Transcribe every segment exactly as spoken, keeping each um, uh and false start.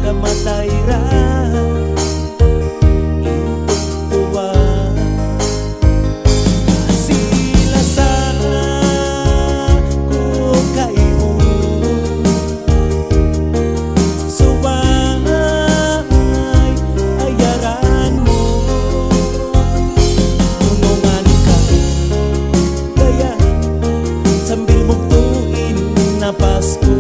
Namatay ra in tungtuan. Kasi-lasa ku kaymu, subay ayaran mu. Tulungan ka, dayahan, sambil bugtu' in napas ku.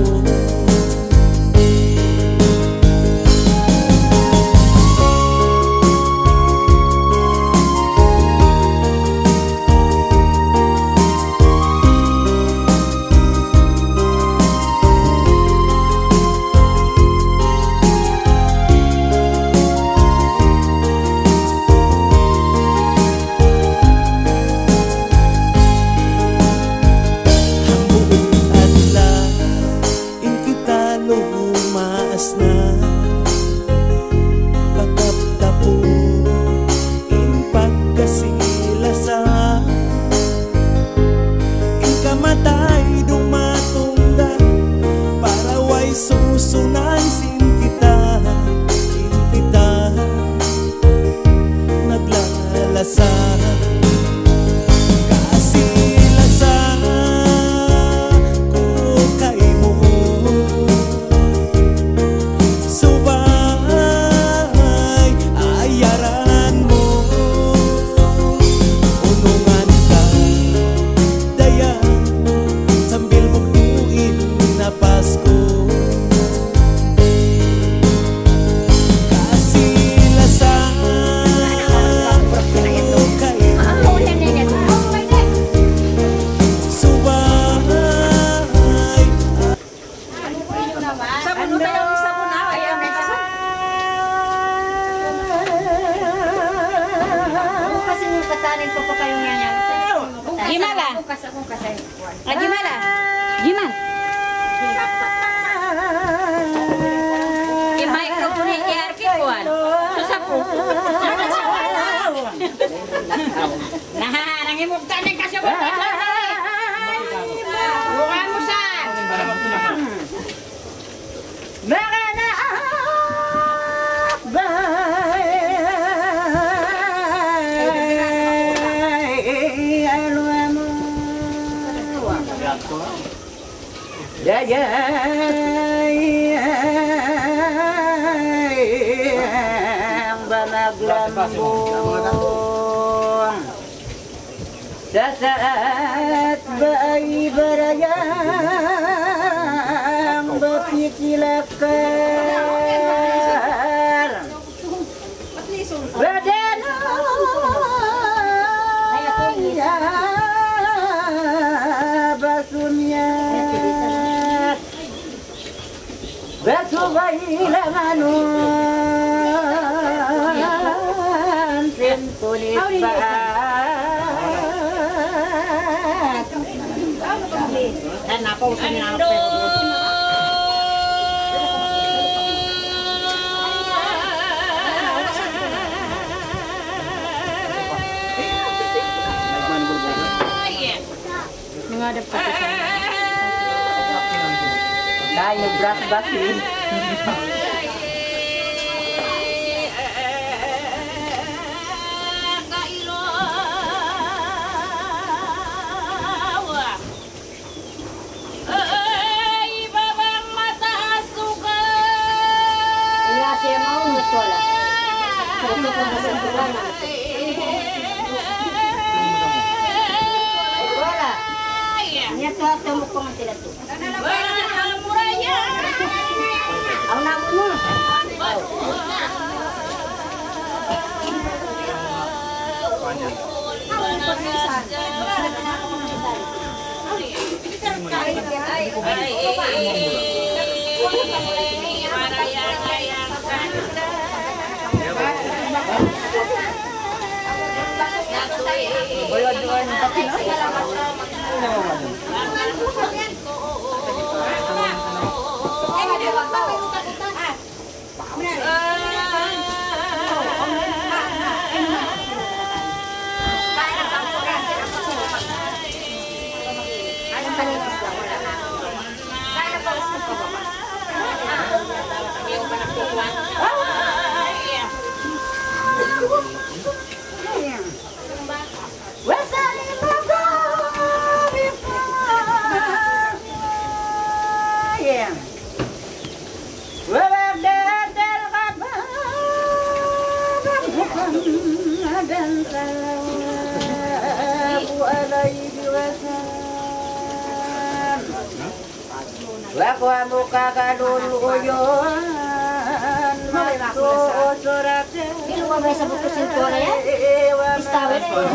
Hambuuk adlaw in kita lumaas na, pataptapun in pagkasi-lasa. In kamatay dumatung da, para way susunan sin kita, in kita naglalasa. Kasi-lasa ku kaymu, subay ayaran mu. Tulungan ka, dayahan, sambil bugtu' in napas ku. Kasi-lasa ku kaymu, subay. Sabun na tayo, sabun na. Ayaw, may sabun. Bukas yung katanin ko pa kayo ngayon. Bukas, Gimala. Bukas ako kasi. Ah, Gimala. Gimala. Yung microphone, i-R K kuwan. Susapu. Nah, nangimugtan ng kasabot. Bukan mo saan? Dayang ba maglambung, sasaat ba ay barayang ba pikilakar. Badan ya basunya. Batu bailanganun sin tulis baat. Mangadap ka dito. Dahil nag-brush-brush eh. Ay, babang mataas suka. Wala siya maunod, wala. Wala. Niya to, tumukong sila to. Ang nabunod. Wa kuwa mu kakaluluyan, magtuusurat. Ilu ba sa buku sin kuwa yan? Pistawi na yun.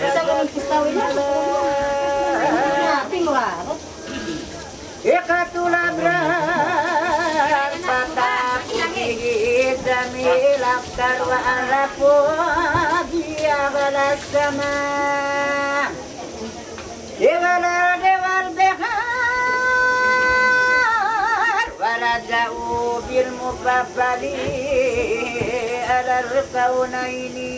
Sa ganun pistawi na. Na, pingwa. Ikatulabran, patakulihi, jamil aktar wa alapu, biya balas sama. Iwala dewal behar, wala jauh bil mufabali alal kaunaini.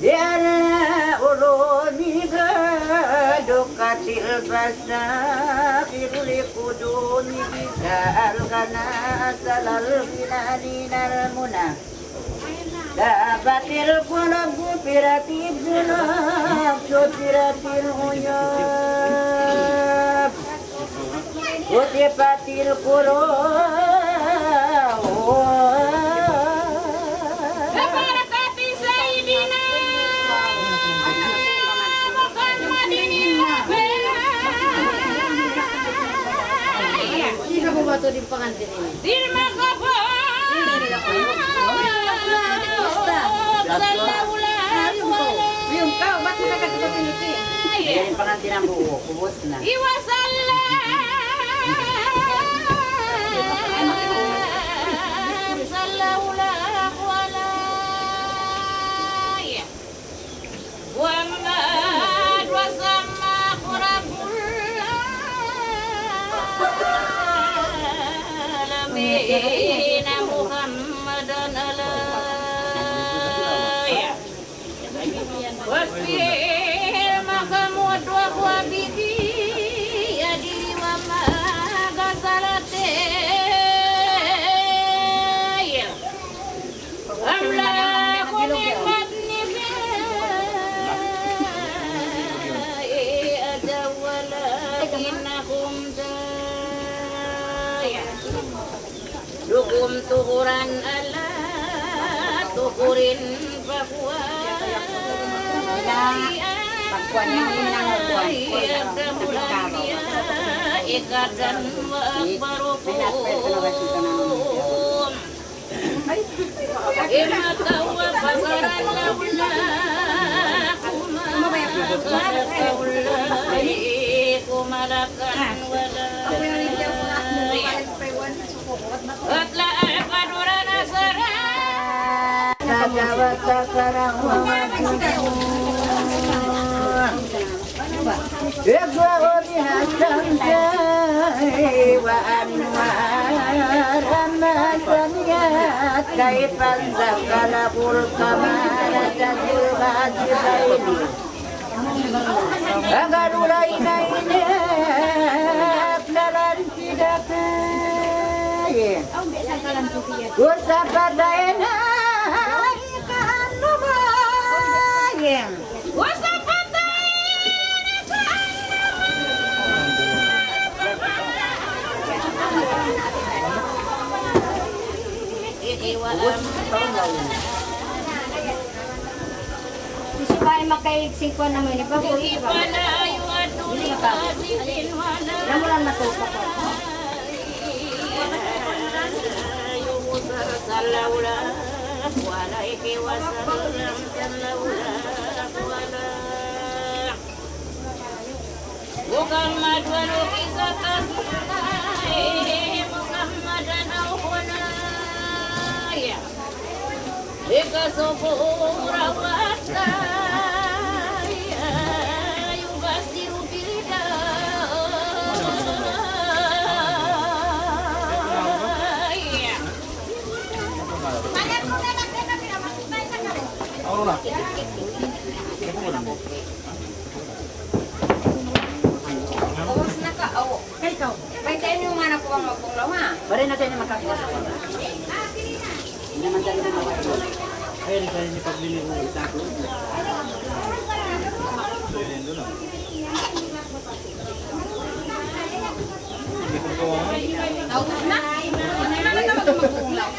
Di ala ulumi badukatil basa, biruli kudumi bida algana asalal bina ninal muna. Dabatil kulub gupiratil junub, gupiratil uyub. Gupiratil kulub. Barakati Sayyidina Muhammadin Nabi. Sino po ba ito di pangantin ini? Dirma ka pa. Sallallahu alaihi wasallam. Ayun, ikaw, ba't mo nakakita tiniti? Yan yung pangantinan ko, ubos na. Iwasallam. Sallallahu alaihi wasallam. Muhammad wa samma rabbul alamin Muhammadan alayhi. Wasfil mahmud wa huwa bihi yadri wa ma ghasalati. أملاك من مدن أتى ولكنهم داية لكم طهرا على طهر فهو أكرم الأنبياء قدرا وأكبرهم Imatawa pagkaran laula kuma kumalakan wala. At la al-qadura nasara. Nagawa sa karawa. اقرأ بها الشمس وأنوار ما سميت كيف سخر القمر تجري بعجبين. Agarura ina ina lalan sidakay. Usapatay na ikanumayin. Isi pa ay magkaig singkwan naman ini, bago ini ba? Ini ba? Namulan matupa ko. Sallallahu alaihi wasallam, sallallahu alaihi wasallam. Muhammad wa Rasulullah, Muhammadan akhuna. Ikasubu rawat kaya yubasiru bilda. Ubus na ka, awo. Kay ikaw. May tayo yung mana ko ang Bari na sa ini makakita. Hindi naman tayo makakita. Ay, hindi tayo ni pagbili ng isa ko. Naubos na? Hindi na lang mag-uulaw.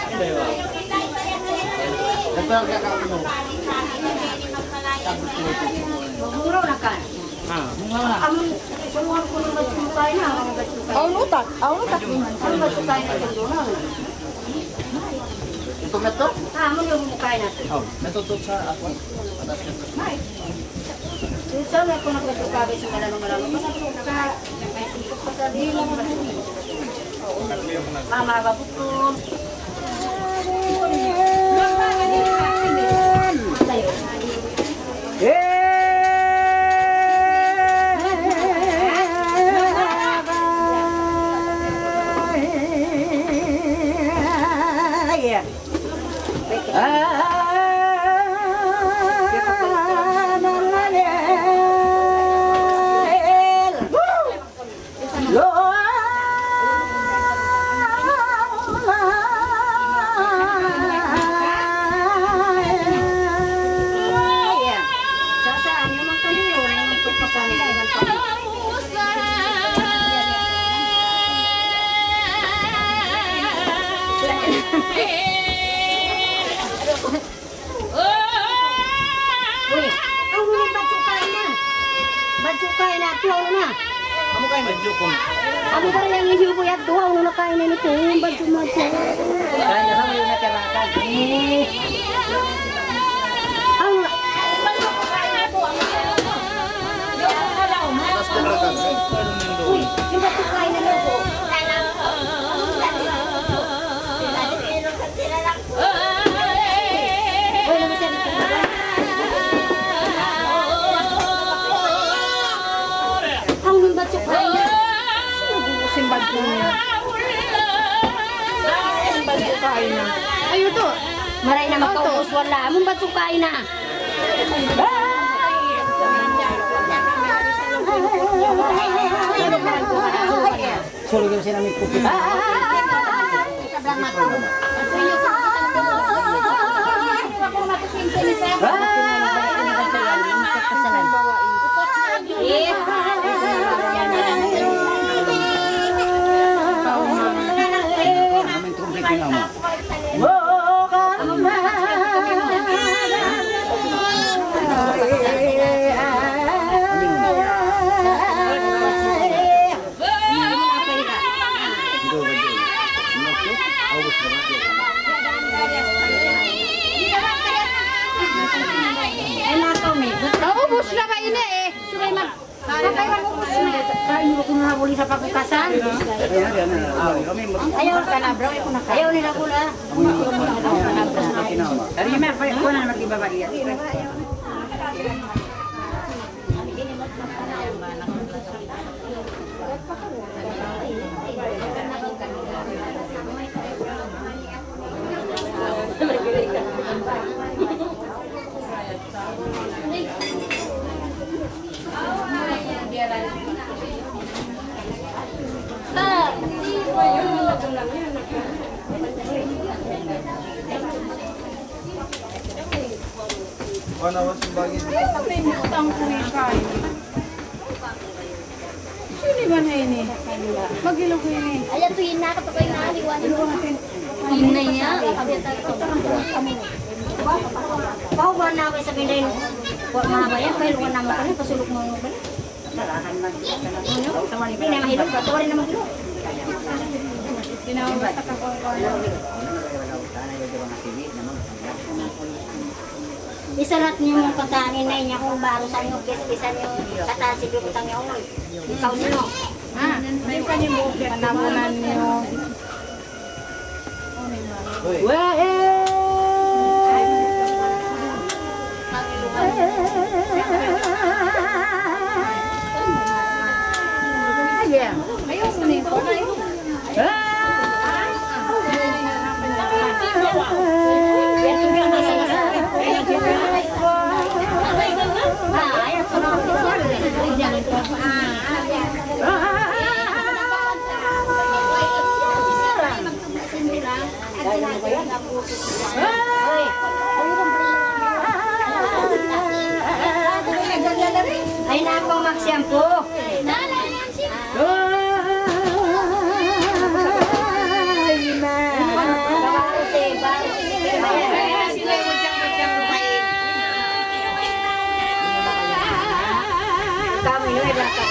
Ito ang kakapin mo. Mura na ka. Ah, mura na. Amun, sumuhan ku na in bachukay na, amun bachukay. Awn utak, awn utak. Amun bachukay na ito doon, ah. Ito na to? Ah, amun in bachukay na. Oh, natutok sa ako. Atas na to. May. Minsan na aku nagpapakabit sa malalim-malalim. Mama, babuto. Uy, awn na in bachukay na. Bachukay na, piyaw na. Amu kain bachukay. Amu kain yang ibu-ibu ya, tuwa, awn na kain ini, tuwa, bachukay. Kain na, sama yung natirakan. Eh. Awn na. Uy, in bachukay na, tuwa. Awn in bachukay na. Simba dunya. Simba dunya na. Ayu tu. Maray na makaubus wala'. Awn bachukay na. Sulu' kaw sila may puti. Naubus na ba ini eh? Kain ko na huli sa pagkasan. Ayaw ka na, bro. Ayaw nila ko na. Dari ma, pa, ko na mag-ibaba iya. Mana was bagi? Sino ba na ini? Magilo ko ini. Ayaw, tuhin na, kapag na, liwan. Ina niya. Pau ba na ako sa pindahin? Wa, mga bayan, kaya luwan naman kami, pasulok mo mo ba? Hindi na mahilog, patuloy na mahilog. Tinawag basta ka po. Isarat niyu in katan ini, na in kung baro sa inyo, kis-kisan niyu, katan sin butang niyu, uy. Ikaw niyu. Ha? Panabunan niyu. Wa, eh. Yeah. Ay, nako, magsiyampu. Ay, ma. Kami, no, iba ka.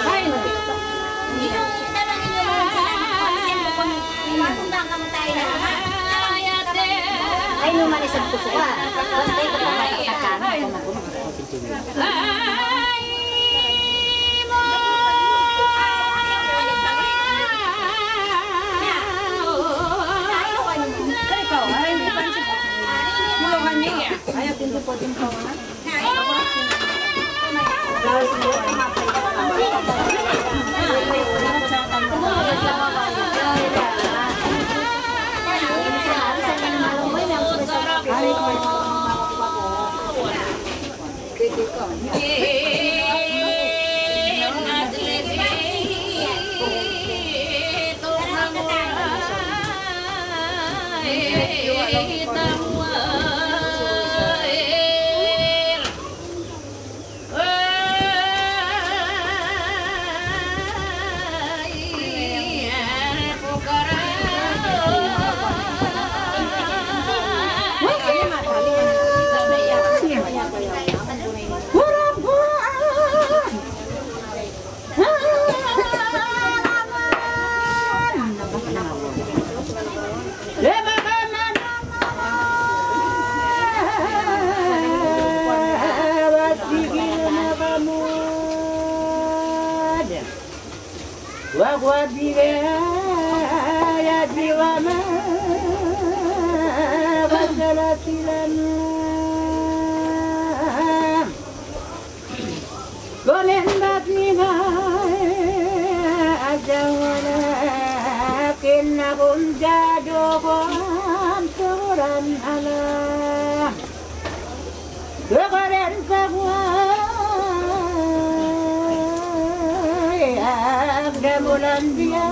Ay, no. Ay, no, manis ang puso ka. Basta ito pa, ay, ay, ay. Kunin bat nila ajawana kinabun jadukan turan alam. Tukaran kabuhay agda bulan biya.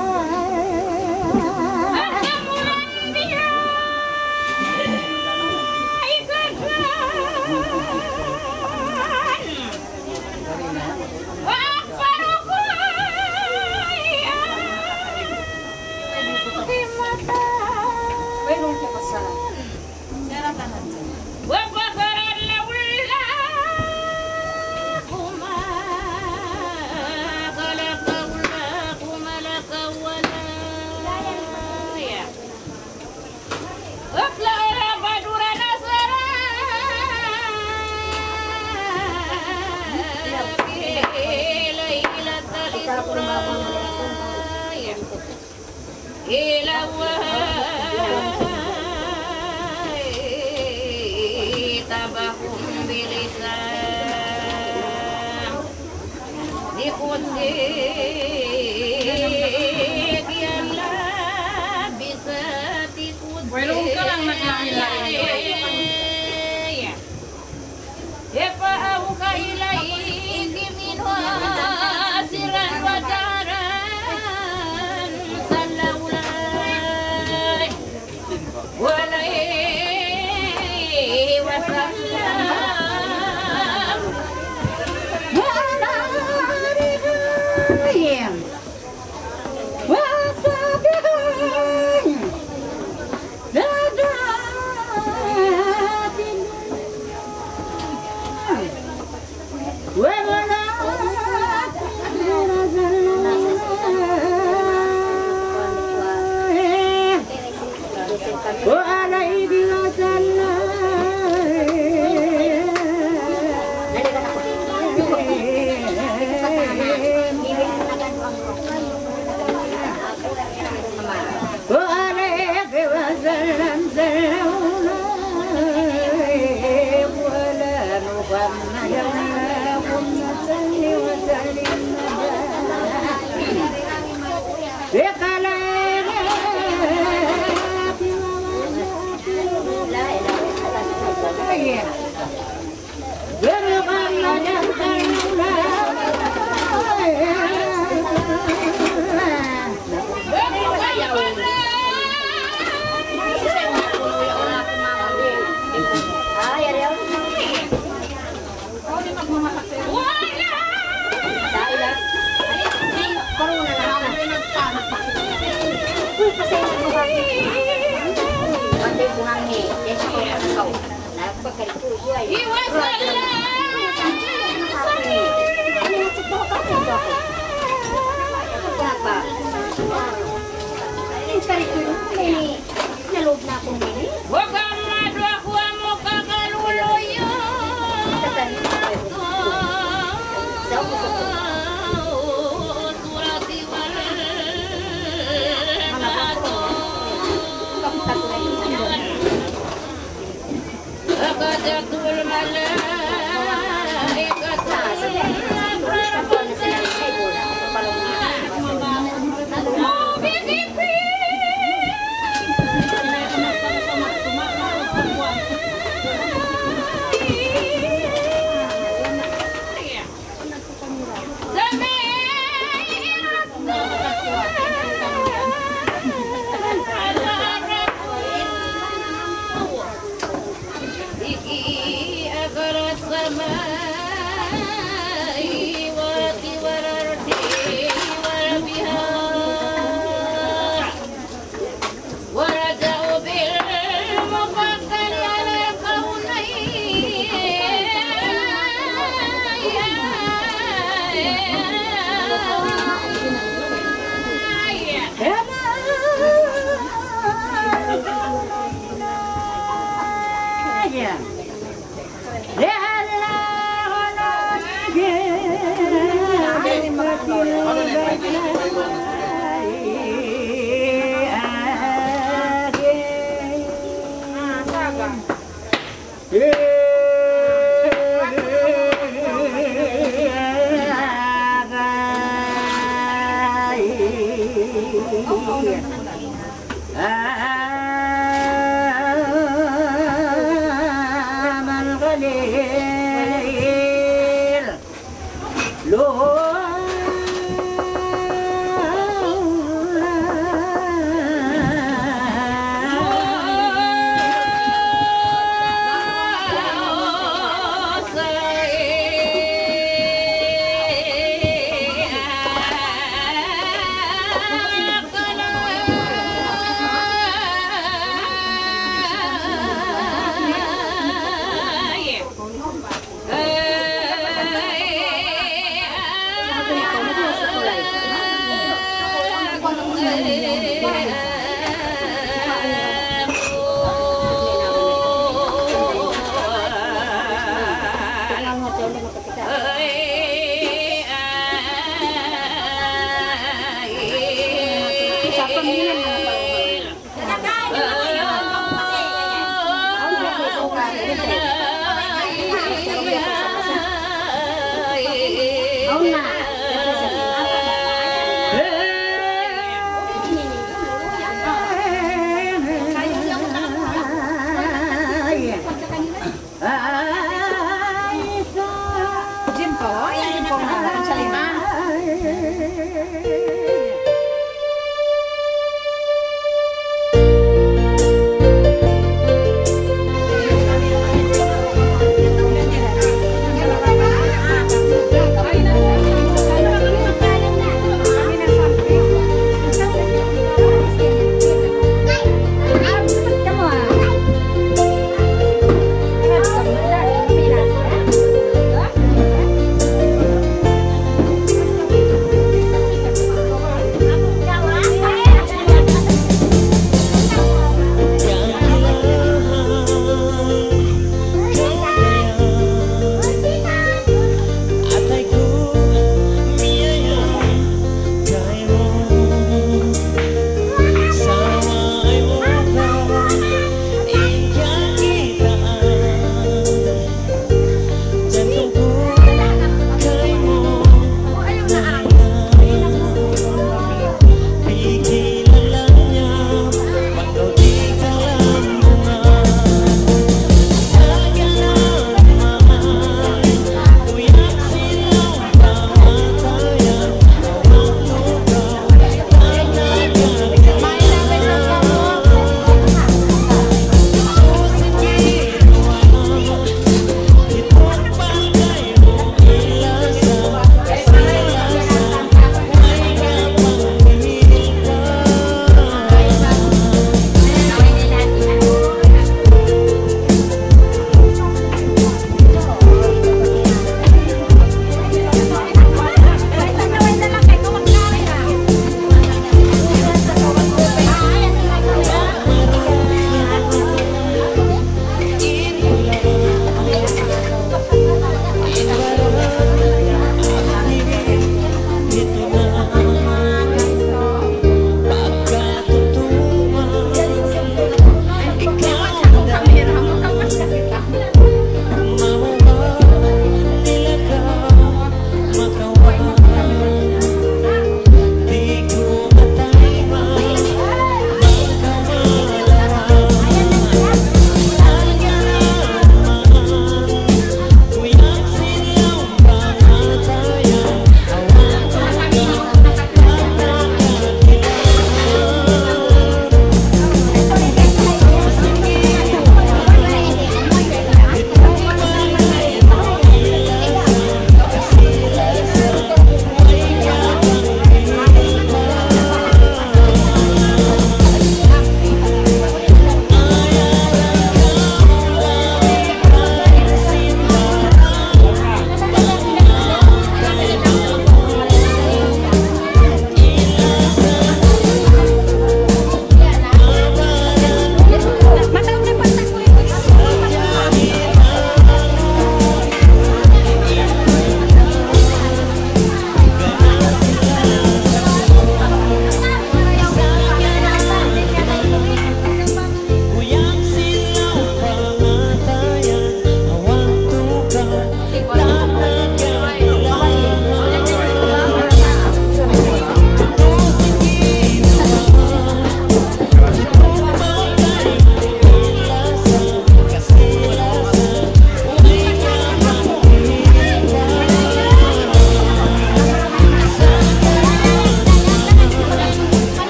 Wayruun ka lang naglain-lain.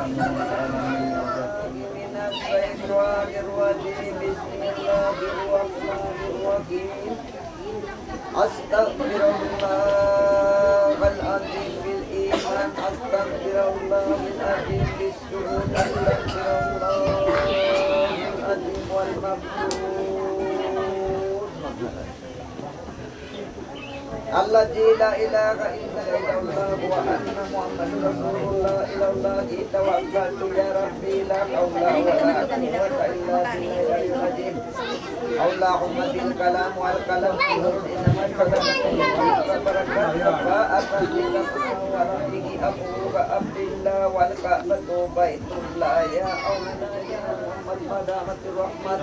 من الشيطان الرجيم. بسم الله الرحمن الرحيم. أستغفر الله العظيم بالإيمان، أستغفر الله العظيم بالشهود، أستغفر الله العظيم والمقصود. الذي لا إله إلا الله وأن محمدا رسول الله إلى الله توكلت يا ربي لا حول ولا قوة إلا بالله العلي العظيم. اللهم بالكلام والقلم والنور إنما الكلام والبركة فأقل وربه أبوك عبد الله والكعبة بيت الله يا أولنا يا محمد ما دامت الرحمة.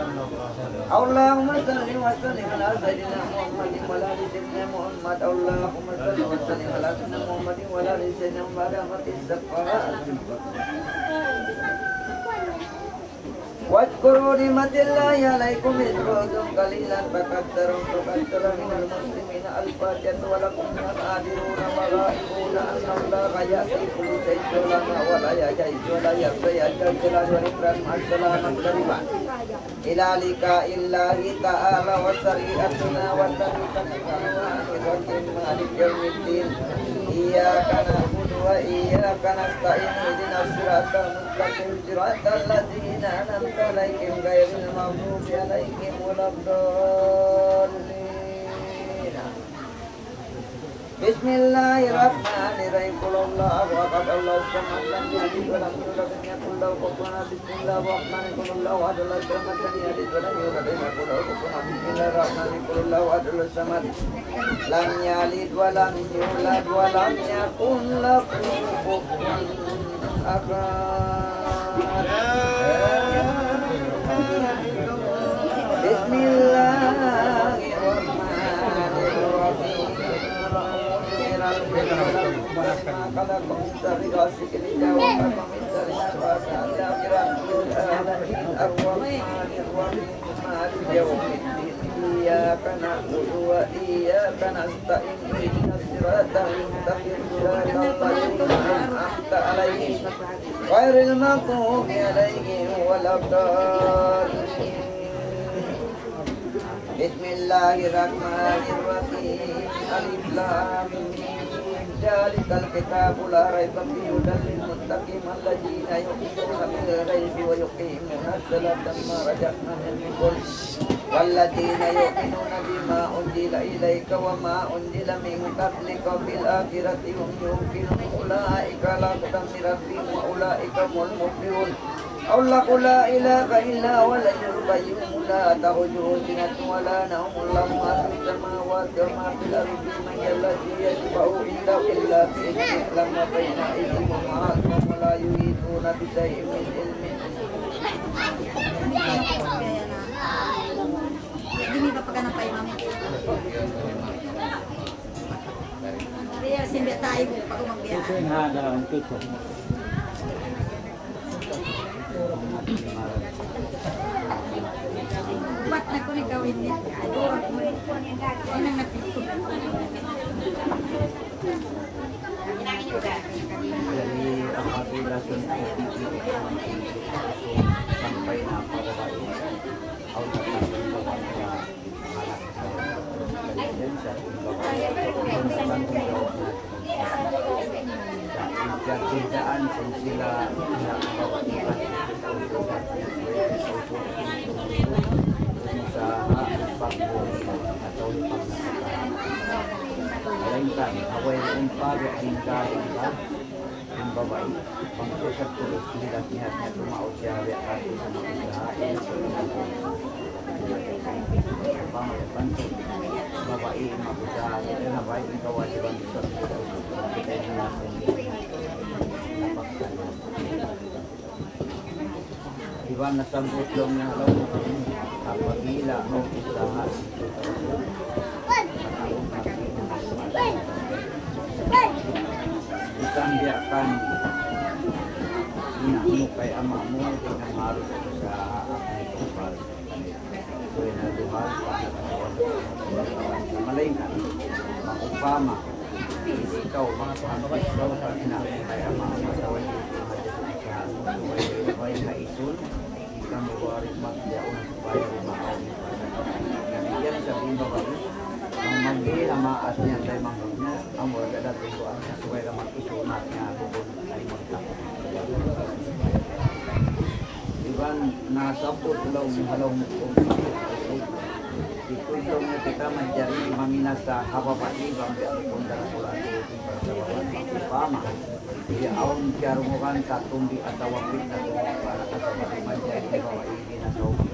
اللهم صل وسلم على سيدنا محمد وعلى آل سيدنا محمد. اللهم صل وسلم على سيدنا محمد وعلى آل سيدنا محمد ما دامت الشفاعة. واذكروا نعمة الله عليكم إذ كنتم قليلا فكثركم وكثر من المسلمين. الفاتحة. ولكم أيها الحاضرون والغائبون أن الله يأتي كل شيء سلما ولا يجيء ولا يبقى يا ذا الجلال والإكرام. مع السلامة الكريمة. إلى لقاء الله تعالى وشريعتنا وطريقتنا الرحمن الرحيم. مالك يوم الدين. إياك نعبد وإياك نستعين. اهدنا الصراط المستقيم. صراط الذين أنعمت عليهم غير المغضوب عليهم ولا الضالين. بسم الله الرحمن الرحيم. قل هو الله أحد، الله الصمد، لم يلد ولم يولد ولم يكن له كفوا أحد. بسم الله الرحمن الرحيم. قل هو الله أحد، الله الصمد، لم يلد ولم يولد ولم يكن له كفوا أحد. بسم الله الرحمن الرحيم. قل هو الله أحد، الله الصمد، لم يلد ولم يولد ولم يكن له كفوا أحد. بسم الله الرحمن الرحيم. قل أعوذ برب الفلق. ما خلق من شر غاسق إذا وقب ومن شر النفاثات في العقد. بسم الله الرحمن الرحيم. مالك يوم الدين. إياك نعبد وإياك نستعين. اهدنا الصراط المستقيم. صراط الذين أنعمت عليهم غير المغضوب عليهم ولا الضالين. بسم الله الرحمن الرحيم. ألف لام ميم. ذلك الكتاب لا ريب فيه هدى للمتقين الذين يؤمنون بالغيب ويقيمون الصلاة ومما رزقناهم ينفقون. والذين يؤمنون بما أنزل إليك وما أنزل من قبلك وبالآخرة هم يوقنون. أولئك على هدى من ربهم وأولئك هم المفلحون. الله لا إله إلا هو الحي القيوم لا تأخذه سنة ولا نوم له ما في السماوات وما في الأرض من ذا الذي يشفع عنده إلا بإذنه. يعلم ما بين أيديهم وما خلفهم ولا يحيطون بشيء من علمه. Hindi ba pagka ng paimami? Hindi, simbi tayo, pag umambiya. Ito yung hada, ang tito. Ba't na ko nagawin niya? Ano ang napito? Jadi, ang kabilasan ay sampay na pababa. Aw nagkakaroon pa ba niya anak? Yan sa kung babae. Ang tanong daw na, sa pagkakita sila, na babae, sa usaha, pagbuhay, atawa pag nakakaroon. Melainkan, away umpari ang galing ka, yung babae, pag-usap ko, sila niya, niya tumaot siya, kaya ako sa mga usaha, eh, pamayapan ko, babae, mag-usaha, kaya na ba, ikaw, di ba, sa Iban na sambut laung niya laung, apabila mau usaha, bisan biya' kan ina' mu kay ama' mu, di' na harus usaha, ang tungkol. Kaya na duhal, malainkan, maupama, ikaw, makapahampas ikaw, pag ina' mu kay ama' mu, tawag ito, Way ha isun, kita mawarik magyaon supaya umaaw. Yan sa bimba ba? Ang magdila maas niya tayo manghud niya, ang wala dapat ko ang subay na mag-isunat niya, bukod ay magtapos. Iban nasabot law, halaw mo kung ito law niya kita manjari maminasa ha babai, bang di ako kung dala ko lang ito, pama. Di awn kiyarungugan sa tumbi atawa pitna tumbi para ka sa babai, manjari babai, di na sa ubi.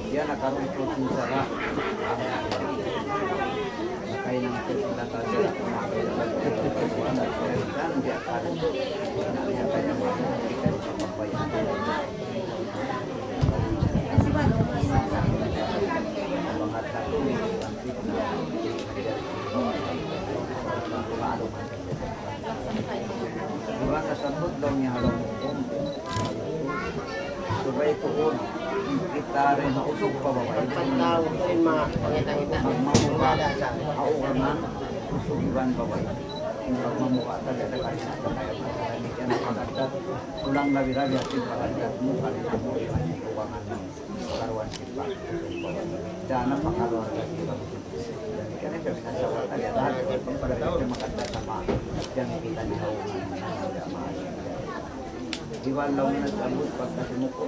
Diya na karon ito sin sara. Kaya nang ito sila ka sila. Diya karon. Diya kaya mga ikan sa papayan. Mga tattoo. Mura kasabut daw niya halang hukum. Subay tuud, kita rin mausog pa ba? Pagkatao rin mga pangita-ngita. Magmamuka, haurangan, usog iban babai. Yung pagmamuka talaga kasi sa kaya, kaya, kaya, kaya, kulang labi-labi at yung pagkatao mo, kaya mo, iwan yung kuwangan mo. Karuan sipa. Dana pakaluarga sipa. Kaya kami nasawatan ya, lahat ng pagpapalagay na makanta sama. Diyan kita ni Hawa. Iwan lang na sabot pagkasimuko.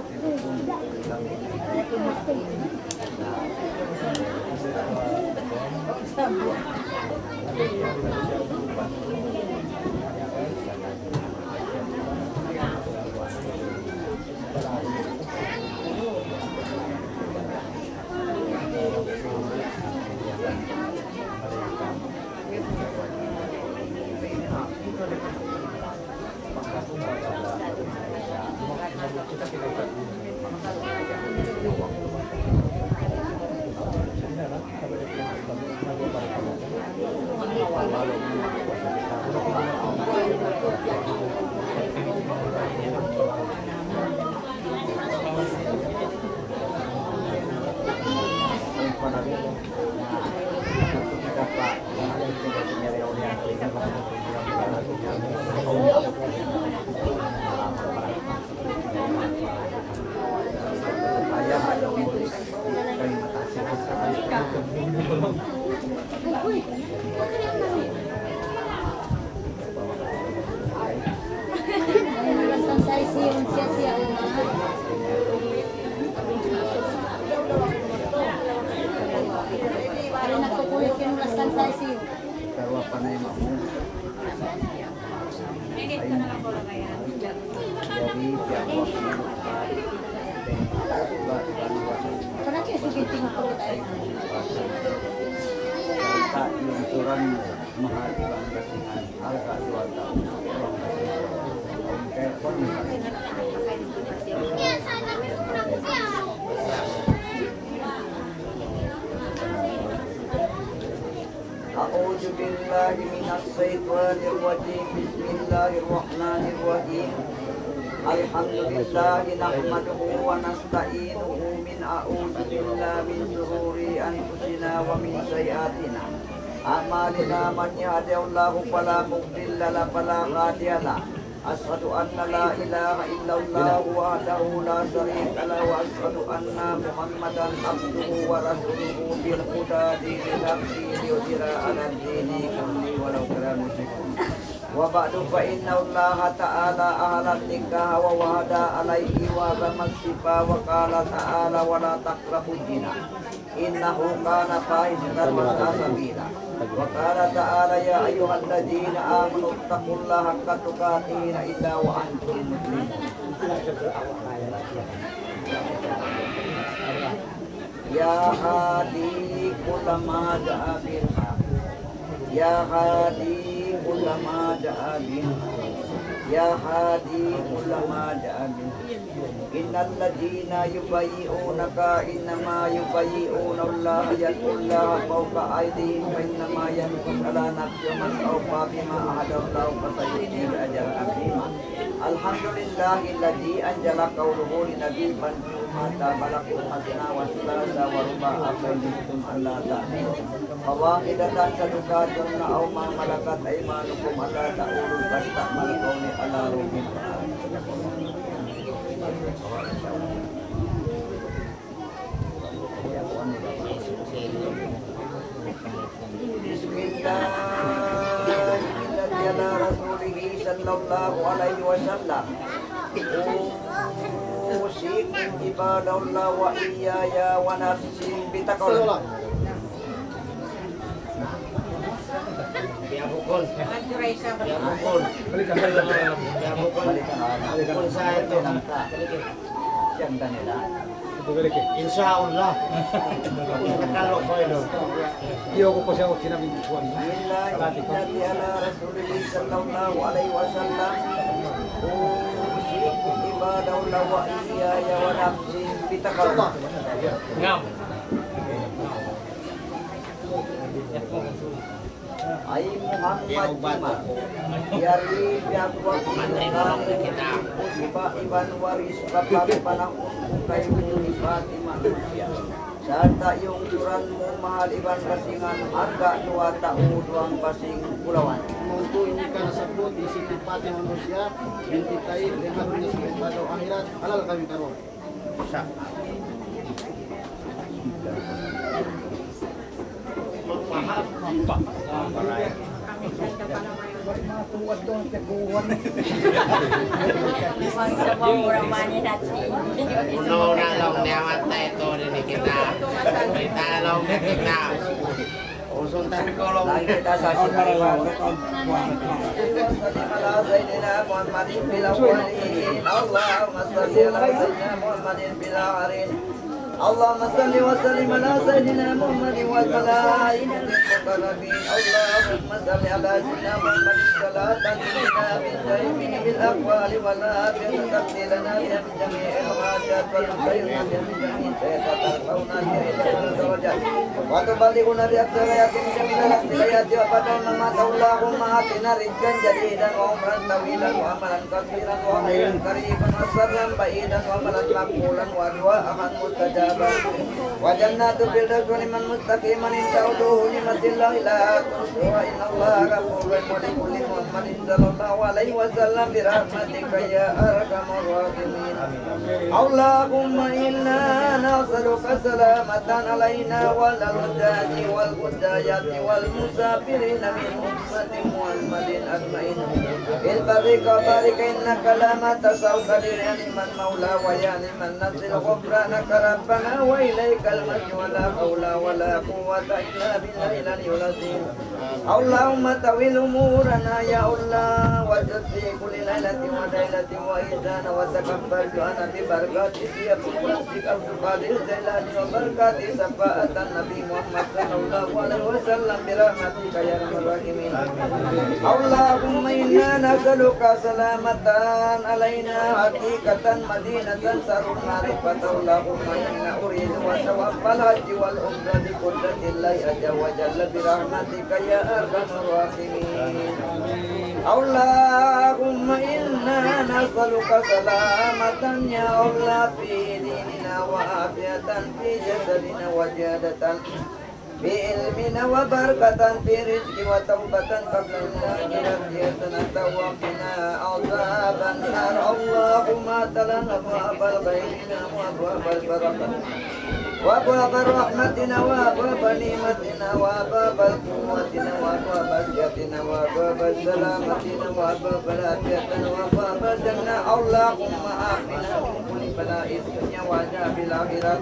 Karuwa pa na yung mamu. Ay, jadi, piyagwak niya. Para kayo sa ginting ko tayo. Sa yung surang mahal ibang datingan, alga duwa taon. Kaya po, أعوذ بالله من الشيطان الرجيم. بسم الله الرحمن الرحيم. الحمد لله نحمده ونستعينه من أعوذ بالله من شرور أنفسنا ومن سيئاتنا أعمالنا. من يهده الله فلا مضل له فلا هادي له. أشهد أن لا إله إلا الله وحده لا شريك له، وأشهد أن محمدا عبده ورسوله بالهدى دين الحق ليظهره على الدين كله ولو كره المشركون. وبعد، فإن الله تعالى أحل النكاح ووعد عليه وعظم الشفاء، وقال تعالى: ولا تقربوا الزنا إنه كان فاحشة وساء سبيلا. وقال تعالى: يا أيها الذين آمنوا اتقوا الله حق تقاته إلا وأنتم مسلمون. يا هادي كل ما جاء بالحق. يا هادي كل ما جاء بالحق. يا هادي كل ما جاء بالحق. إن الذين يبايعونك إنما يبايعون الله يد الله فوق أيديهم فإنما ينكث على نفسه ومن أوفى بما عاهد الله فسيؤتيه أجرا عظيما. الحمد لله الذي أنزل قوله للنبي فانكحوا ما طاب لكم مثنى وثلاث ورباع فإن خفتم ألا تعدلوا فواحدة أو ما ملكت أيمانكم ألا تعولوا فاستعمل قولي على روح بسم الله الذي على رسوله صلى الله عليه وسلم. أوصيكم عباد الله وإياي ونفسي بتقوى الله. Biya' bukun. Biya' bukun. Biya' bukun. Bukun sa itu. Insya Allah. Kita kalau ko ito. Iyo ko po siya ko sinabi ko. بسم الله الذي على رسوله صلى الله عليه وسلم. أوصيكم عباد الله وإياي ونفسي بتقوى الله. Ngam. Ay Muhammad Juma, yari piyaguwang kita, usba iban waris, bapa panahun ku kaymu Fatima Nusia. Sarta' iyungturan mu mahal iban basingan, harga' duwa tau duwang basing bulawan. Mungku ini ka nasabbut di Siti Fatima Nusia, binti Taib, lima dunya sampai pada akhirat, halal kami karuan. Una-una laung niya matay tuud ini kita. Kita laung niya kita. Usuntan ku laung niya kita sa sumariwa. اللهم صل على سيدنا محمد في الأولين. اللهم صل على سيدنا محمد في الآخرين. اللهم صل وسلم على سيدنا محمد والملائكة المقربين. اللهم صل على سيدنا محمد صلاة تنجينا من جميع الأهوال والآفات وتقضي لنا بها من جميع الحاجات وتطهرنا بها من جميع السيئات وترفعنا بها إلى الدرجات وتبلغنا بها الدرجات من جميع الأقصيات وبعد الممات. اللهم أعطنا رزقا جديدا وعمرا طويلا وعملا كثيرا وخيرا قريبا وشرا بعيدا وعملا مقبولا ودعاء مستجابا وجنات الفردوس نعم مستقيما إن تعدوا نعمة الله لا تحصوها إن الله غفور رحيم. ولكل محمد صلى الله عليه وسلم برحمتك يا أرحم الراحمين. اللهم إنا نسألك سلامة علينا وعلى الحجاج والحجاج والمسافرين من أمة محمد أجمعين. في البر والبحر إنك على ما تشاء قدير. يا نعم المولى ويا نعم النصير. غفرانك ربنا وإليك المصير. ولا حول ولا قوة إلا بالله العلي العظيم. اللهم طول أمورنا يا الله وزد في كل ليلة وليلة وإحسانا وتقبل دعاءنا ببركة سيدنا الشيخ عبد القادر الجيلاني وبركة شفاعة النبي محمد صلى الله عليه وسلم برحمتك يا أرحم الراحمين. اللهم إنا نسألك سلامة علينا حقيقة مدينة سر المعرفة. اللهم إنا أريد وثواب الحج والعمرة بقدرة الله عز وجل برحمتك يا أرحم الراحمين. اللهم إنا نسألك سلامة يا الله في ديننا وعافية في جسدنا وزيادة في علمنا وبركة في رزق وتوبة قبل الآخرة حسنة وقنا عذاب النار. اللهم افتح لنا أبواب الخير وأبواب البركة وأبواب رحمتنا وأبواب نعمتنا وأبواب قوتنا وأبواب صحتنا وأبواب سلامتنا وأبواب عافيتنا وأبواب الجنة. اللهم عافنا من كل بلاء الدنيا وعذاب الآخرة.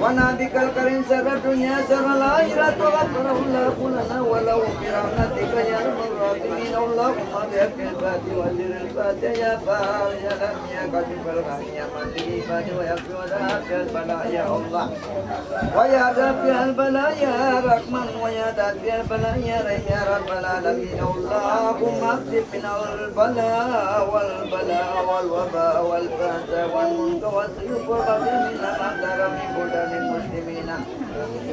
ونبيك الكريم شر الدنيا شر الآخرة وغفر الله لنا ولهم برحمتك يا أرحم الراحمين. اللهم بحق الفاتحة وسر الفاتحة يا فارج الهم يا كاشف الغم يا من به البلاء ويكفي ويدفع البلاء يا الله. ويا دافع البلاء يا رحمن ويا دافع البلاء يا رحيم يا رب العالمين. اللهم اكشف عنا البلاء والبلاء والوباء والبأساء والمنكر والسوء والبغي منا ما ظهر من قدر للمسلمين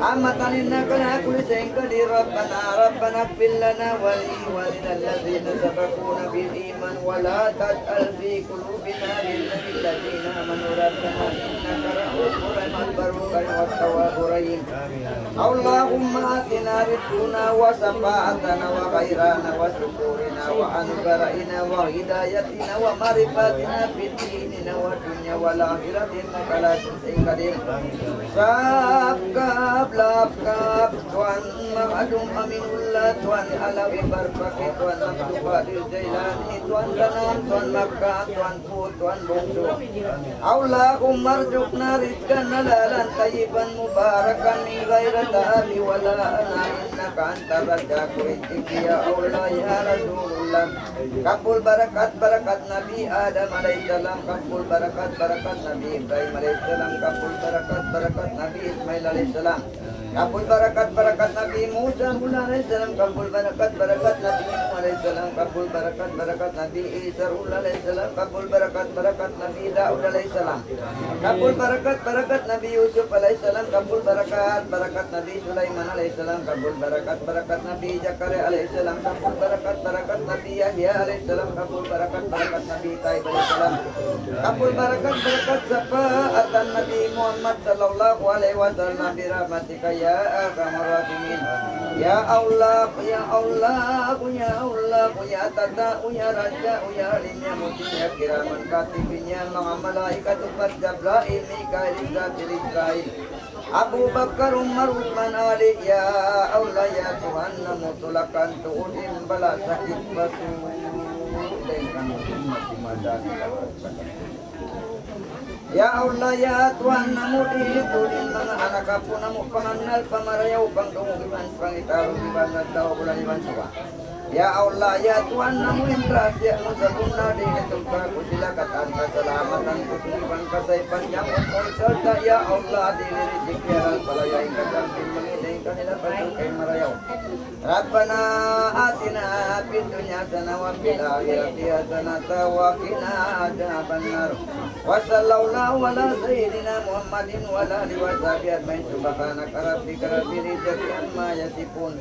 عامة إنك على كل شيء قدير. ربنا، ربنا اغفر لنا ولإخواننا الذين سبقونا بالإيمان ولا تجعل في قلوبنا غلا للذين آمنوا ربنا إنك رؤوف رحيم. البر الكريم والتواب الرحيم. اللهم آتنا رزقنا وشفاعتنا وخيرنا وسترنا وأنصارنا وهدايتنا ومعرفتنا في ديننا والدنيا والآخرة إنك على كل شيء قدير. Sab, kab, lab, kab, Tuan Ma'adum Aminullah, Tuan Alawi Barbaki, Tuan Abdul Qadir Jailani, Tuan Danam, Tuan Makkah, Tuan Pu, Tuan Bungsu. اللهم ارزقنا رزقا حلالا طيبا مباركا من غير تعب ولا أذى إنك أنت الرزاق. رزق يا الله يا رسول الله. Kabul barakat, barakat Nabi Adam alayhi salam. Kabul barakat, barakat Nabi Ibrahim alayhi salam. Kabul barakat, barakat Nabi Ismail alayhi salam. Kabul barakat, barakat Nabi Musa alayhi salam. Kabul barakat, barakat Nabi Nuh alayhi salam. Kabul barakat, barakat Nabi Isa alayhi salam. Kabul barakat, barakat Nabi Daud alayhi salam. Kabul barakat, barakat Nabi Yusuf alayhi salam. Kabul barakat, barakat Nabi Sulaiman alayhi salam. Kabul barakat, barakat Nabi Zakaria alayhi salam. Kabul barakat, barakat Nabi Yahya alayhi salam. Kabul barakat, barakat Nabi Taib alayhi salam. Kabul barakat, barakat syafaat Nabi Muhammad sallallahu alayhi wasallam برحمتك يا أرحم الراحمين. Ya Allah, ya Allah, ya Allah, ya Tata, ya Raja, ya Alim, ya Muti, ya Kiraman Katibin, ya manga malaikat, upat Jabrail, Mikail, Israfil, Israil, Abu Bakar, Umar, Usman, Ali, ya Allah, ya Tuhan namu' tulakan tuud in bala sakit pasu' dayn kan umat-umat. Ya Allah, ya Tuhan namu', dihil tuud in manga anak apu' namu' pangannal, pamarayaw, pangdungug iban pangitaru iban adlaw bulan iban suba. Ya Allah, ya Tuhan namu', in rahasiya mu sabunnal dihil tuud pa ku sila katan kasalamatan, kusug iban kasaypan, jangkut sarta' ya Allah, dihil riziki halal, palaya in katan, in mangita in kanila pasuk in marayaw. ربنا آتنا في الدنيا حسنة وفي الآخرة حسنة وقنا عذاب النار. وصلى الله على سيدنا محمد وعلى آله وصحبه أجمعين. سبحان ربك رب العزة عما يصفون.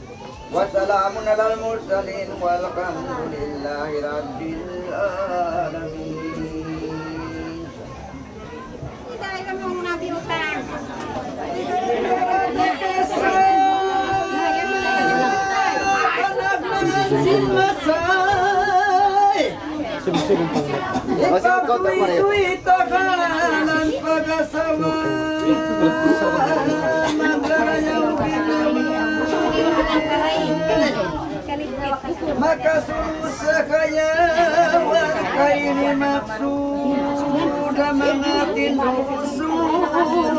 وسلام على المرسلين والحمد لله رب العالمين. Masih kau tak mari. Makasuru' sa kayawan ka ini maksud manga tindusun.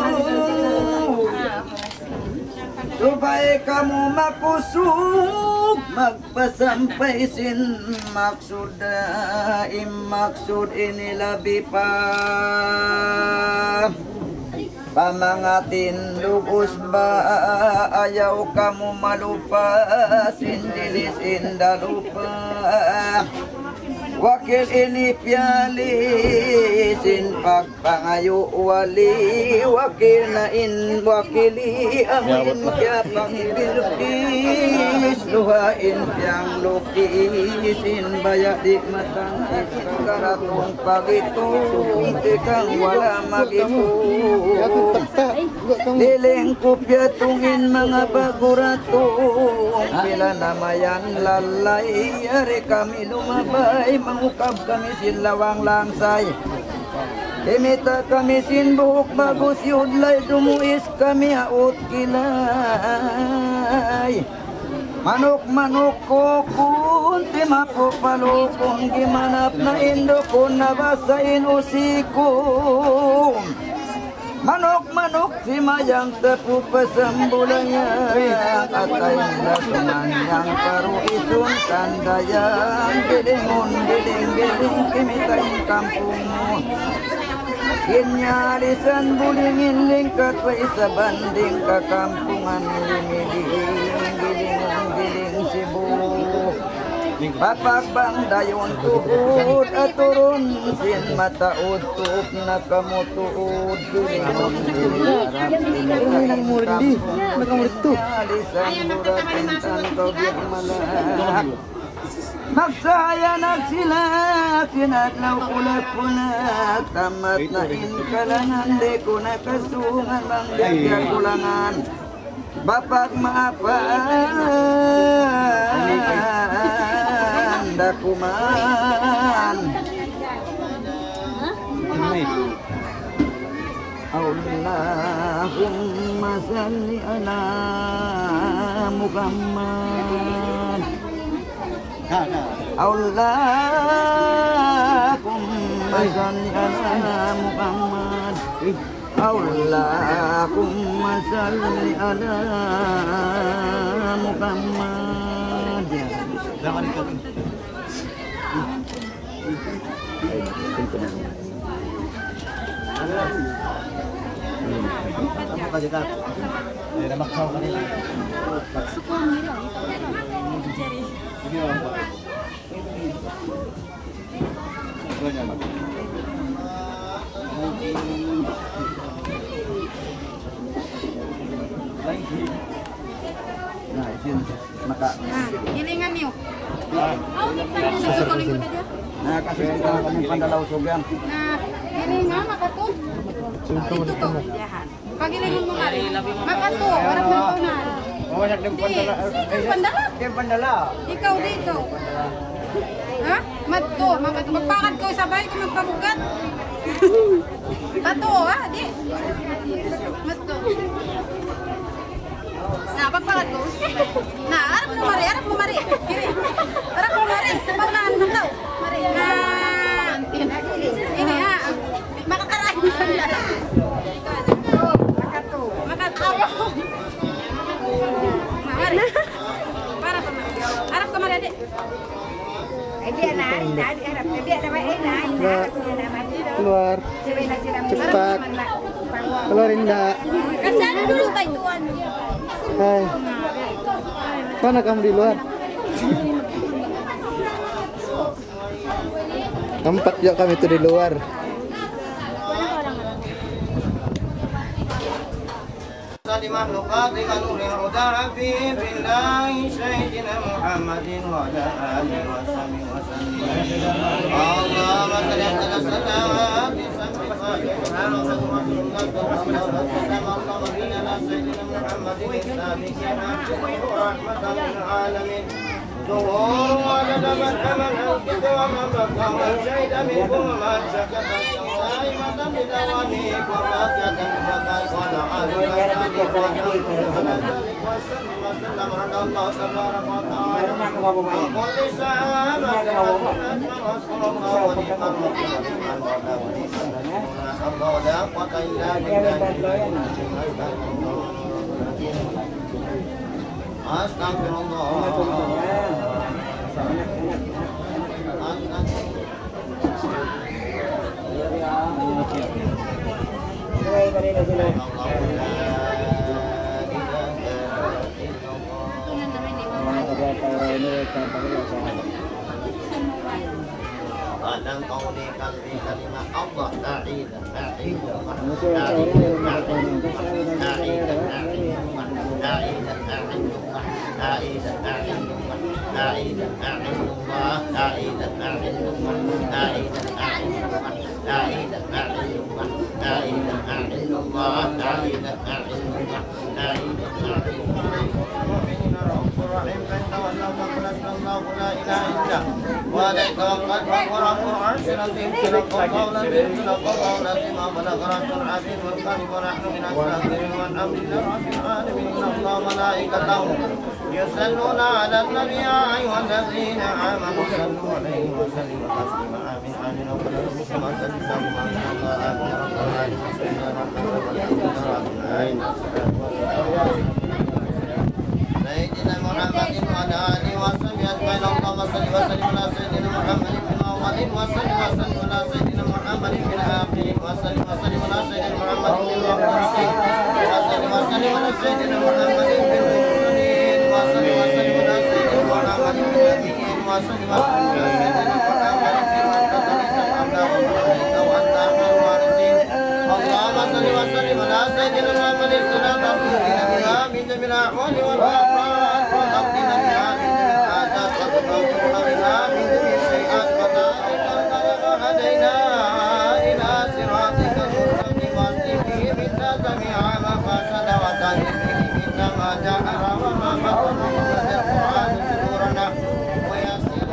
Subay kamu makusug magpasampay sin maksud, in maksud ini labi pa pa manga tindug usba, ayaw kamu malupa sin dilis in dalupa. Wakil ini piyali sin pagpangayu' wali, wakil na in wakili amin kiyapang Bilqis, duha in piyangluki sin baya' di' matangkis, karatung pagitung tikang wala' magitung. Liling ku piyatung in manga baguratung, pila na mayan lalay, yari kami lumabay, mangukab kami sin lawang langsay. Kimita kami sin buhuk bagus yudlay, dumuis kami ha utkilay. Manuk-manuk kukun, timapu palukun, gimanap na in dukun, nabasa in usikun. Manuk-manuk simayang tapu pasambulayan, atay na sumanyang paruisun tandayang, gilingun, giling, giling, kimita in kampung mu. Kinyalisan bulingin lingkat wa isa banding kakampungan, limiling, gilingun, giling Sibu. Papagbang dayun tuud aturun sin mataud tuud na kamu tuud. Dili mong dili harap. Ini nang murid di. Nakamurid tu. Lisan burat tentang kau biya' malak. Magsaya na sila sin adlaw kulat-kulat. Tamat na in kalangan, di' ku na kasungan bang biya' kulangan. Bapag maafan da kuman. اللهم صل على محمد. اللهم صل على محمد. اللهم صل على محمد. Na, isin, maka- Na, hilingan niyu. Na, kasi kita kami pandalaw sugan. Na, hilingan, maka tu. Itu tu. Jahat. Paghilingun mu mari. Makatu, harap na ko na. Di, sino pandala? Di pandala. Ikaw, di ikaw. Ha? Madtu, makatu. Magpakad kaw, sabay kaw magpabugat. Madtu, ha? Di. Madtu. Na, pagpakad kaw. Na, harap mu mari, harap mu mari. Kiri. Harap mu mari. Paunahan mu daw. Mari. Na. Ini, ha? Makakarahin ka na. Makatu. Makatu. Mari. Para pa, mari. Harap ka, mari, adik. Ay, di' na, di' na, di' harap. Di' na, di' na, di' na, harap niya naman. Luar. Cepat. Keluarin, Nda. Kasi ano, dulu kay tuwan. Ay. Mana kamu di luar? Empat juga kami tu di luar. لمخلوقاتك نور الهدى حبيب الله سيدنا محمد وعلى آله وصحبه وسلم. اللهم صل على سيدنا محمد وعلى آله وصحبه وسلم. اللهم صل على سيدنا محمد السابق رحمة للعالمين. ظهوره عدد من حمل الكتب ومن بقى وشهد منكم ومن سكت دائمة بدوامه وبركة فقد قال عليه الصلاة والسلام على الله تبارك وتعالى وكل صحابة رسول الله ونعم الرسول ونعم المولى ونعم المولى. لا حول ولا قوة إلا بالله. أستغفر الله. Kadang kau ni kalbi kalima Allah, la ilaha وعليه توكلت وهو رب العرش العظيم. صدق الله العظيم، صدق الله العظيم، وبلغ رسول العظيم الكريم، ونحن من الشاكرين، والحمد لله رب العالمين. إن الله وملائكته يصلون على النبي، يا أيها الذين آمنوا صلوا عليه وسلموا تسليما. آمين، آمين. سيدنا محمد وعلى آله وصحبه أجمعين. اللهم صل وسلم على سيدنا محمد في الأولين، وصل وسلم على سيدنا محمد في الآخرين، وصل وسلم على سيدنا محمد في المبعوثين، وصل وسلم على سيدنا محمد في المرسلين، وصل وسلم على سيدنا محمد في النبيين. وسلم على سيدنا محمد وعلى آله وصحبه وسلم. اللهم صل وسلم على سيدنا محمد الصلاة تنجينا بها من جميع الأهوال والآفات وتقضينا بها من جميع الحاجات وتبلغنا بها من جميع السيئات وتعرفنا بها هدينا إلى صراطك المستقيم واصلح به منا جميعا ما فسد وطهر به منا ما جهر وما بطن ويسر القرآن صدورنا ويسر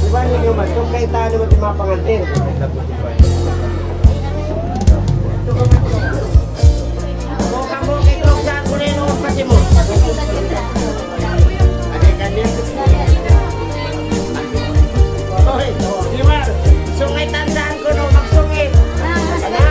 Iban ninyo man, sungkay tanu man in manga pangantin. Kamu, kamu, kay Krok, saan ko na yun, pati mo? Hoy, Imar, sungay tandaan ko, no, magsungay. Ana.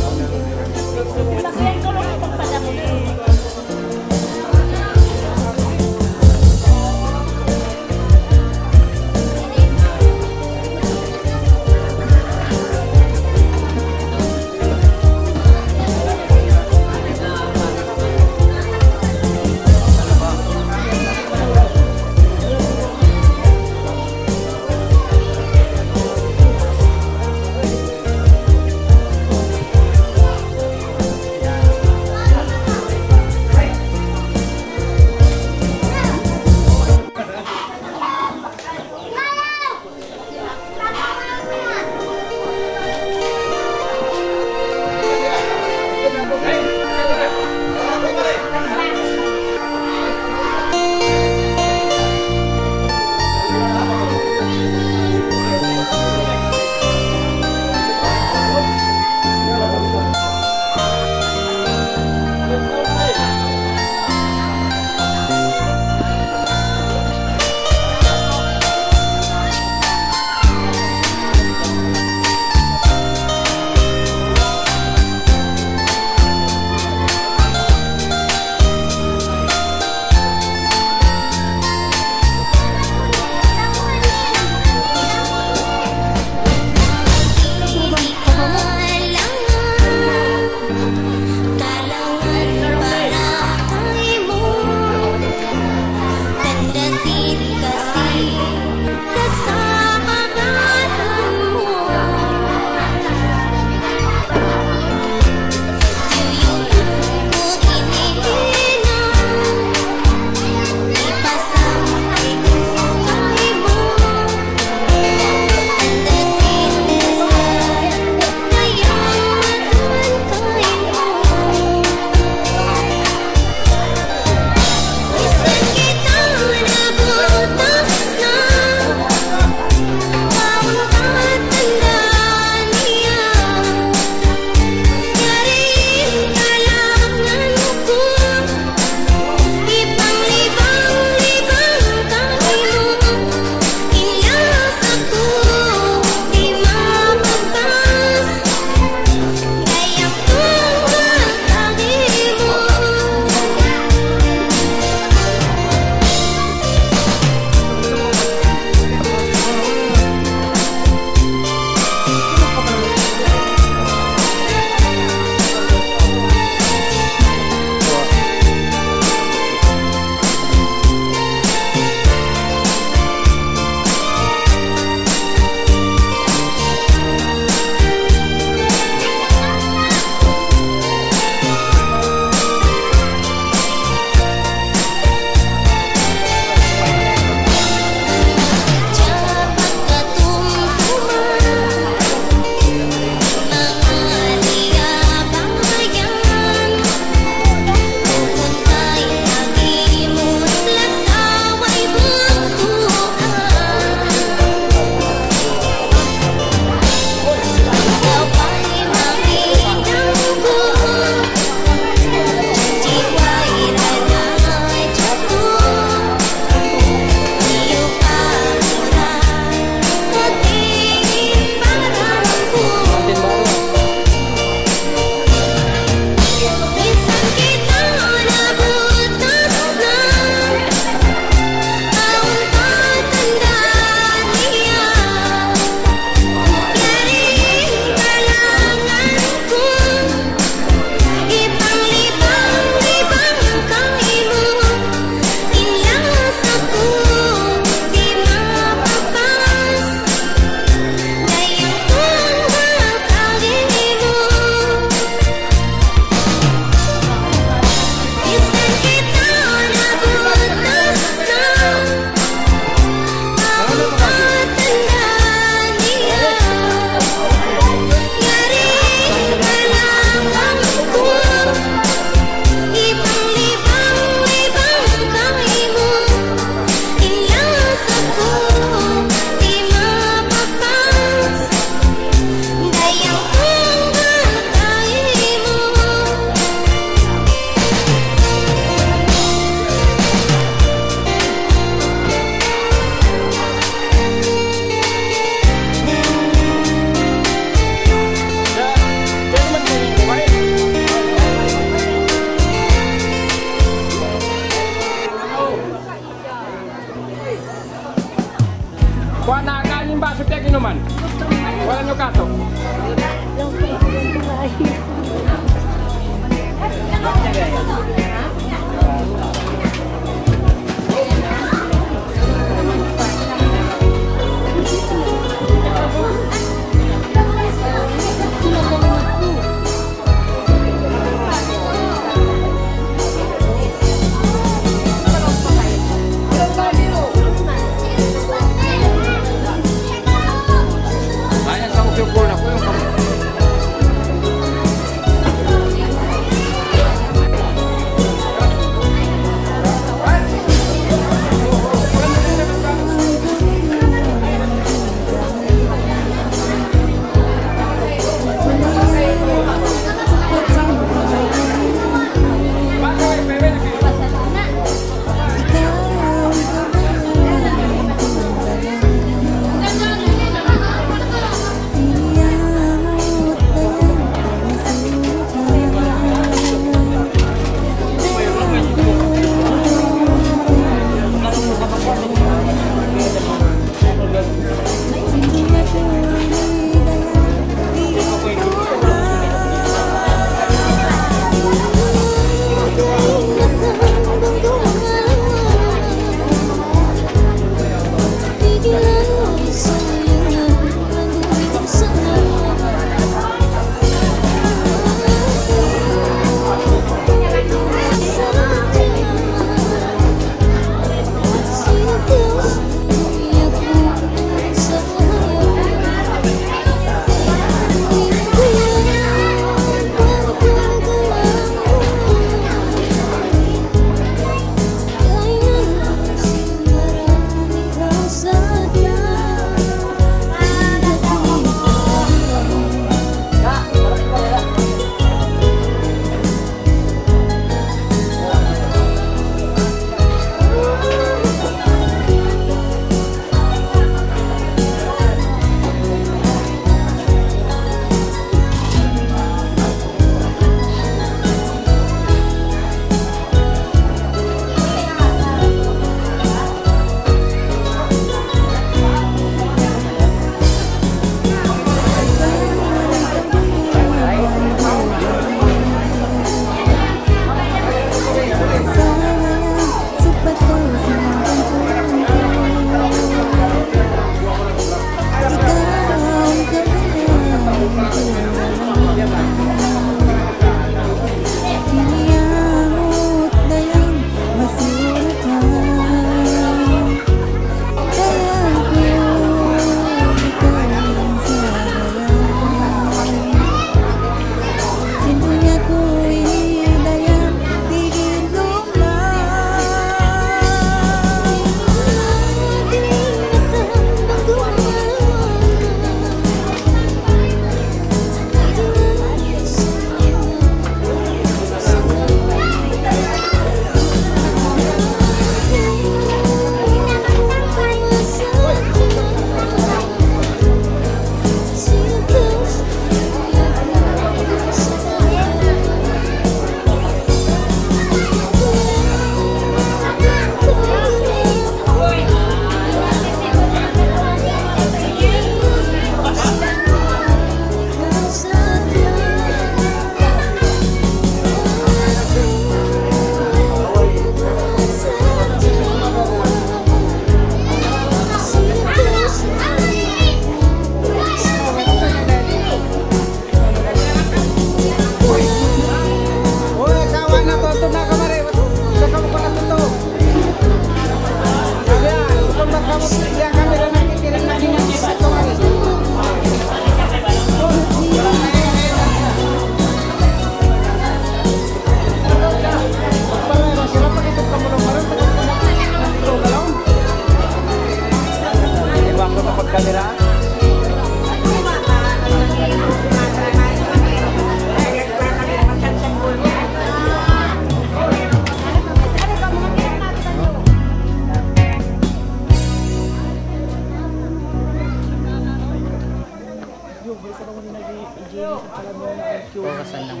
Oras na lang.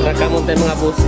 Rakamun ta, manga boss.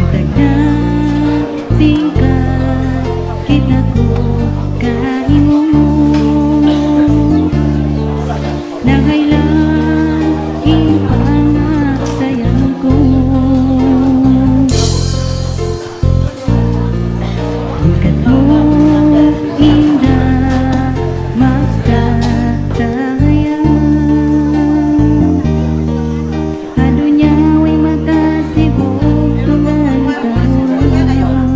Tagna' singkat kita ku kaimu. Nahaylang in pangasayang ku. Bukun mu inda magsasayang. Ha dunya way makasibuk tulan kaurang.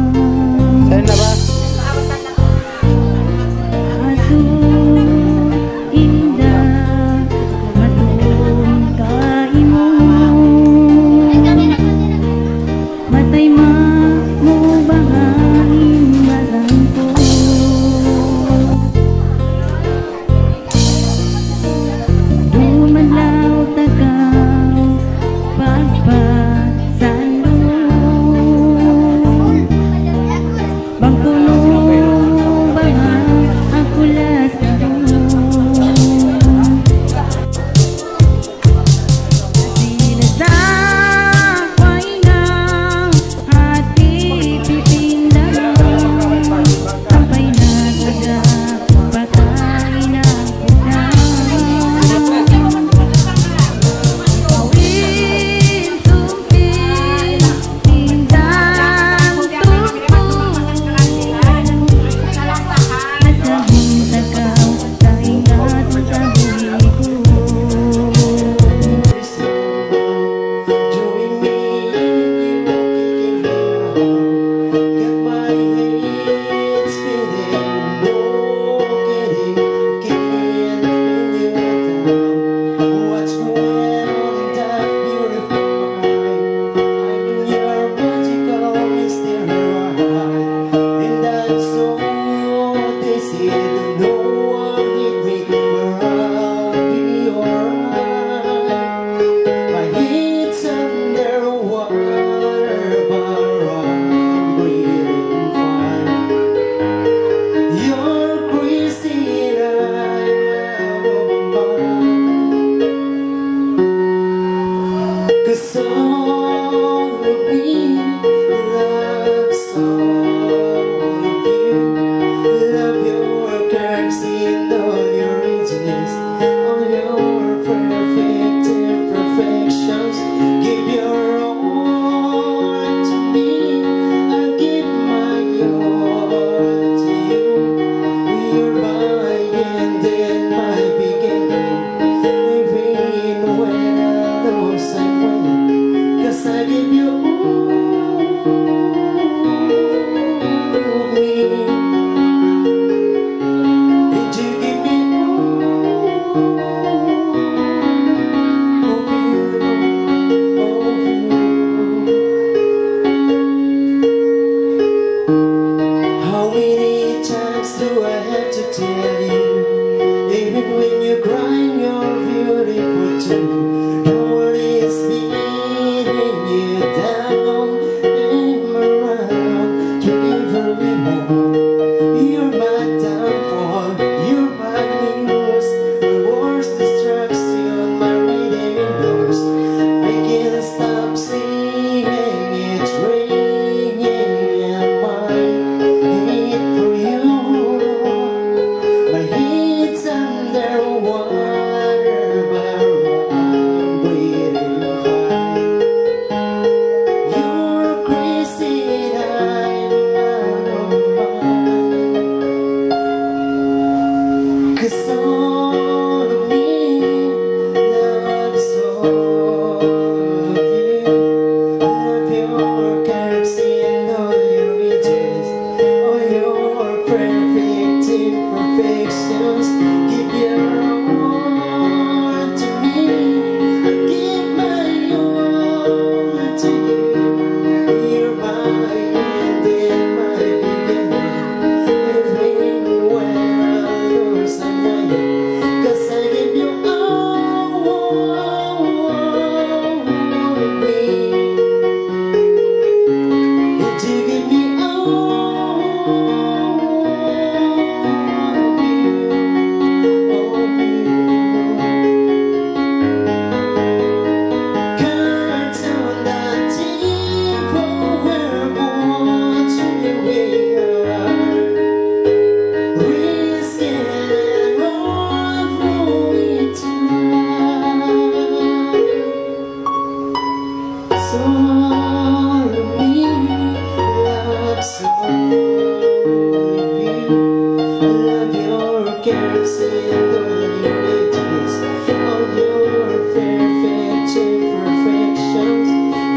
Love your quirks and all your edges, all your perfect imperfections.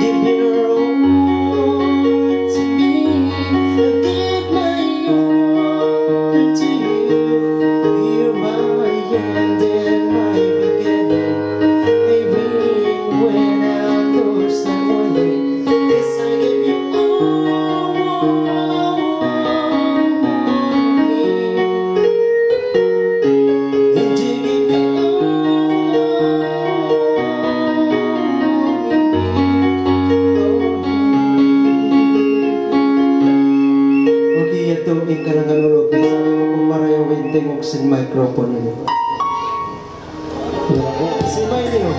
Give your all to me, I give my all to you. You're my end and my beginning. Even when I lose my way, 'cause I give you all, all, all me. And you give me all, all, all me. Okay, yadtu in kalangan unu, bisan mu kung marayaw in tingug sin microphone ini. Sin mic niyu.